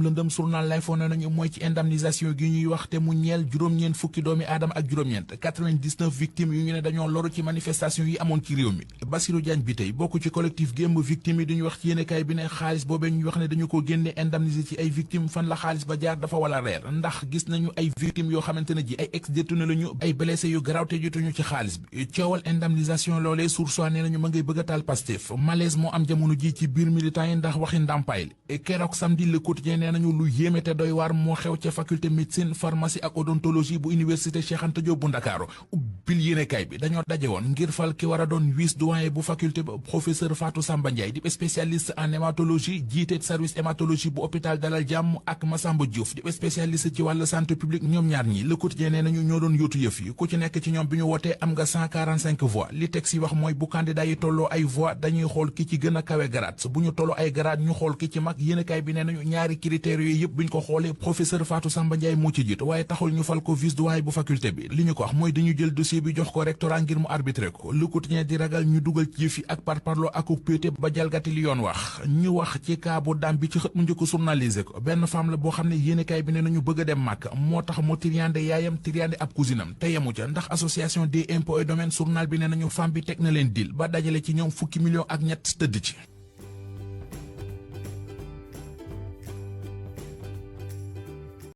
lëndëm journal lay foo ne nañu mooy ci indemnisation gi ñuy wax te mu ñeel juróom-ñeent fukki doomi aadama ak juróom-ñeent 99 victimes yu ñu ne dañoo loru ci manifestation yi amoon ci réew mi. Bassirou Diagne bi tey bokk ci collectif gémb victimes yi duñu wax ci yéenekaay bi ne xaalis boobee ñuy wax ne dañu ko génne indemniser ci ay victimes fan la xaalis ba jaar dafa wala reer ndax gis nañu ay victimes yoo xamante ne ji ay ex-détenu lañu ay blessé yu garaaw te jotuñu ci xaalis bi coowal indemnisation loolee Source A nee nañu ma ngay bëgg a taal Pastef malaise moo am jamono ji ci biir militant yi ndax waxi ndàmpaay li keroog samedi Le Quotidien nee nañu lu yéeme te doy waar moo xew ca faculté médecine pharmacie ak odontologie bu université Cheikh Anta Diop bu Ndakaaru ubbil yéenekaay bi dañoo daje woon ngir fal ki war a doon vice-doyen bu faculté ba professeur Fatou Samba Ndiaye di spécialiste en hématologie jiite service hématologie bu hôpital Dalal Jàmm ak Massamba Diouf di spécialiste ci wàllu santé publique ñoom ñaar ñi Le Quotidien nee nañu ñoo doon yóotu yëf yi ku ci nekk ci ñoom bi ñu wootee am nga 145 voix li texte yi wax mooy bu candidat yi tolloo ay voix dañuy xool ki ci gën a kawe grade bu ñu tolloo ay grade ñu xool ki ci mag yéenekaay bi nee nañu ñaari critères yooyu yëpp buñ ko xoolee professeur Fatou Samba Ndiaye moo ci jiitu waaye taxul ñu fal ko vice-doyen bu faculté bi li ñu ko wax mooy dañu jël dossier bi jox ko rectorat ngir mu arbitré ko Le Quotidien di ragal ñu dugal ci yëf yi ak parparloo ak pété ba jalgati li yoon wax ñu wax ci cas bu dam bi ci xët mu njëkk journalisé ko benn femme la boo xam ne yéenekaay bi ne nañu bëgg a dem màkk moo tax mu triande yaayam triande ab cousinam te yemu ca ndax association des impôts et domaines journal bi ne nañu femme bi teg na leen deal ba dajale ci ñoom fukki millions ak ñett tëdd ci